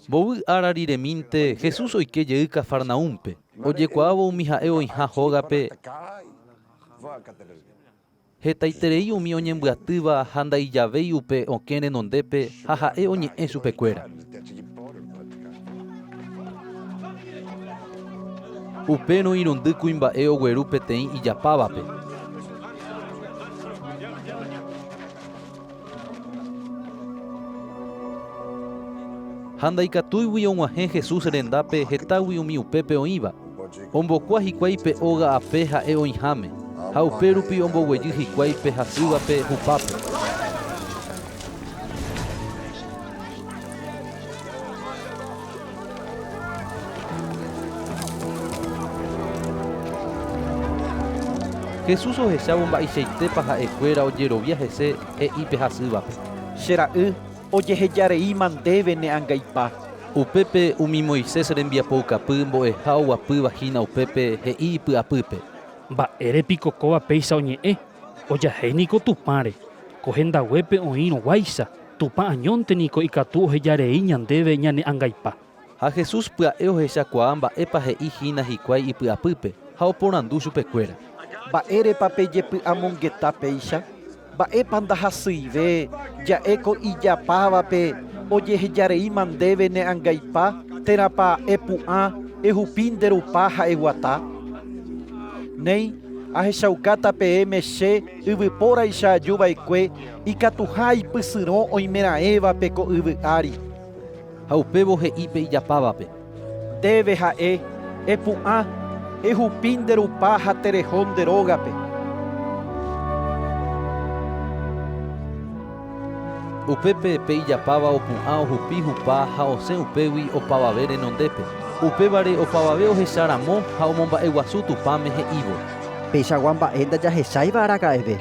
Mbovy ára riremínte Jesús oike jey Cafarnaúmpe, ojekuaávo umi ha'e oĩha hógape, hetaiterei umi oñembyatýva ha ndaijavéi upe okẽ renondépe ha ha'e oñe'ẽ chupekuéra. Upérõ irundy kuimba'e ogueru peteĩ ijapávape. Ha ndaikatúigui og̃uahẽ Jesús rendápe hetágui umi upépe oĩva, ombokua hikuái pe óga ape ha'e oĩháme, ha upérupi omboguejy hikuái pe hasývape hupápe. Jesús ohechávo mba'eichaitépa ha'e kuéra ojerovia hese he'i pe hasývape. Che ra'y, ojeheja reíma ndéve ne angaipa. Upépe umi Moisés rembiapoukapy mbo'eha oguapýva hína upépe he'i ipy'apýpe. Mba'ére piko kóva péicha oñe'ẽ? Ojahéi niko Tupãre, ko hendaguépe oĩrõ guáicha, Tupã añónte niko ikatu oheja rei ñandéve ñane angaipa. Ha Jesús pya'e ohechakuaa mba'épa he'i hína hikuái ipy'apýpe, ha oporandu chupekuéra. Mba'érepa pejepy'amongeta péicha? Mba'épa ndahasyive ja'e ko ijapávape ojehejareíma ndéve ne angaipa, térãpa epu'ã, ehupi nde rupa ha eguata? Néi, ahechaukáta peẽme che, yvypóraicha aju va'ekue, ikatuha aipysyrõ oimeraẽvape ko yvy ári. Ha upévo he'i pe ijapávape. Ndéve ha'e, Epu'ã, ehupi nde rupa ha tereho nde rógape. Upépe pe ijapáva opu'ã ohupi hupa ha osẽ upégui opavave renondépe. Upévare opavave ohecha ramo ha omomba'eguasu Tupãme he'ívo. Peichagua mba'e ndajahecháiva araka'eve.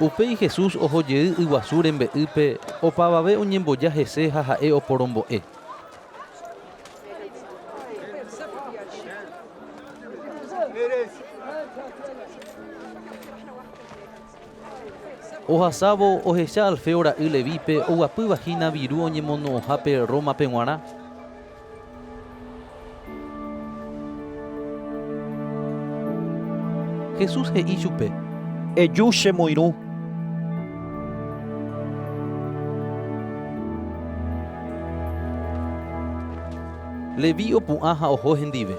Upéi Jesús oho jey yguasu rembe'ýpe, opavave oñemboja hese ha ha'e oporombo'e. Ohasávo, ohecha Alfeo ra'y Levípe oguapýva hína viru oñemono'õhápe Rómape g̃uarã. Jesús he'i chupe. Eju che moirũ. Leví opu'ã ha oho hendive.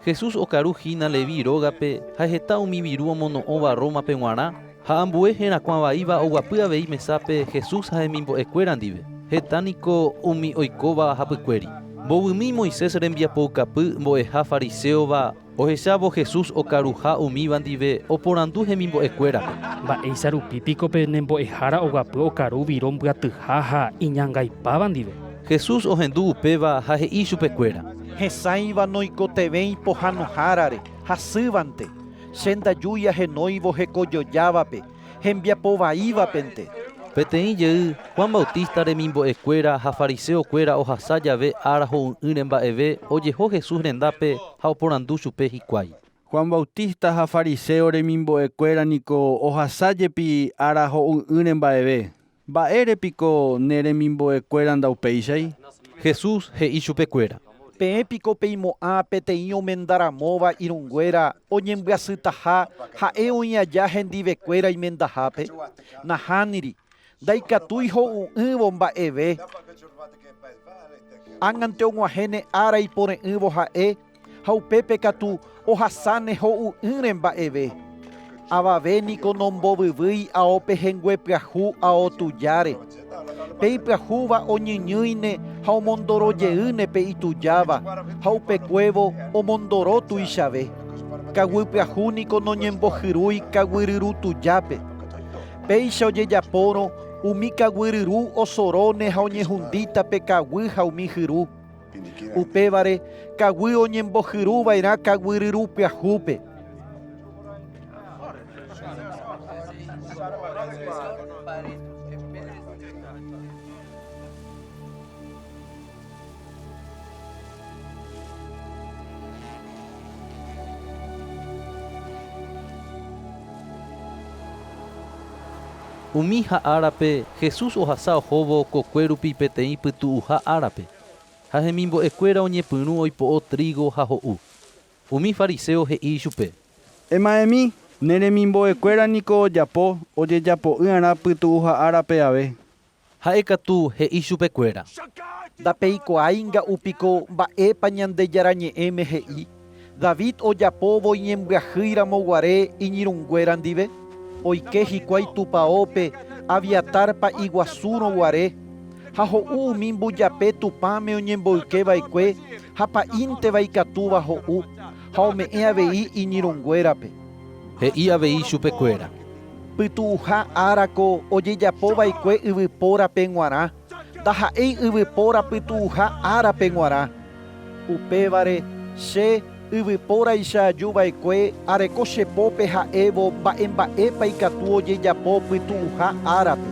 Jesús okaru hína Leví rógape ha heta umi viru omono'õva Rómape g̃uarã, ha ambue herakuã vaíva oguapy avei mesápe Jesús ha hemimbo'e kuéra ndive. Heta niko umi oikóva hapykuéri. Mbovymi Moisés rembiapoukapy mbo'eha fariséova ohechávo Jesús okaruha umíva ndive oporandu hemimbo'e kuérape. Mba'éicha rupi piko pene mbo'ehára oguapy okaru viro mbyatyha ha iñangaipáva ndive? Jesús ohendu upéva ha he'i chupe kuéra. Hesãiva noikotevẽi pohãnohárare, hasývante. Che ndajúi ahenóivo hekojojávape, hembiapo vaívapente. Peteĩ jey, Juan Bautista remimbo'e kuéra ha fariseo kuéra ohasa jave ára ho'u'ỹre mba'eve ojeho Jesús rendápe ha oporandu chupe hikuái. Juan Bautista ha fariseo remimbo'e kuéra niko ohasa jepi ára ho'u'ỹre mba'eve. Mba'ére piko ne remimbo'ekuéra ndaupéichai? Jesús he'i chupekuéra. Peẽ piko peimo'ã peteĩ omendaramóva irũnguéra oñembyasytaha ha'e oĩ aja hendivekuéra imendahápe? Nahániri, ndaikatúi ho'u'ỹvo mba'eve. Ág̃ante og̃uahẽne ára ipore'ỹvo ha'e Ha upépe katu ohasáne ho'u'ỹre mba'eve. Avave niko nombovyvýi ao pehẽngue pyahu ao tujáre. Pe ipyahúva oñyñýine ha omondoro jeýne pe itujáva, ha upekuévo omondoro tuichave. Kaguy pyahu niko noñembohyrúi kaguy ryru tujápe. Péicha ojejapórõ, umi kaguy ryru osoróne ha oñehundíta pe kaguy ha umi hyru. Upévare, kaguy oñembohyru va'erã kaguy ryru pyahúpe. Umiha árape Jesús ohasa ohóvo kokue rupi peteĩ pytu'uha árape, ha hemimbo'ekuéra oñepyrũ oipo'o trigo ha ho'u. Umi fariseo he'i ichupe: Ema'ẽmi, ne remimbo'ekuéra niko ojapo ojejapo'ỹ'arã pytu'uha árape ave. Ha'e katu he'i chupekuéra: Ndapeikuaái nga'u piko mba'épa Ñandejára Ñe'ẽme he'i, David ojapóvo iñembyahýi ramo guare iñirũnguéra ndive? Oike hikuái tupaópe Abiatar pa'i guasúrõ guare, ha ho'u umi mbujape Tupãme oñemboyke va'ekue ha pa'ínteva ikatúva ho'u, ha ome'ẽ avei iñirũnguérape. He'i avei chupekuéra: Pytu'uha ára ko ojejapo va'ekue yvypórape g̃uarã, ndaha'éi yvypóra pytu'uha árape g̃uarã. Upévare, che, yvypóraicha aju va'ekue areko che pópe ha'évo mba'emba'épa ikatu ojejapo pytu'uha árape.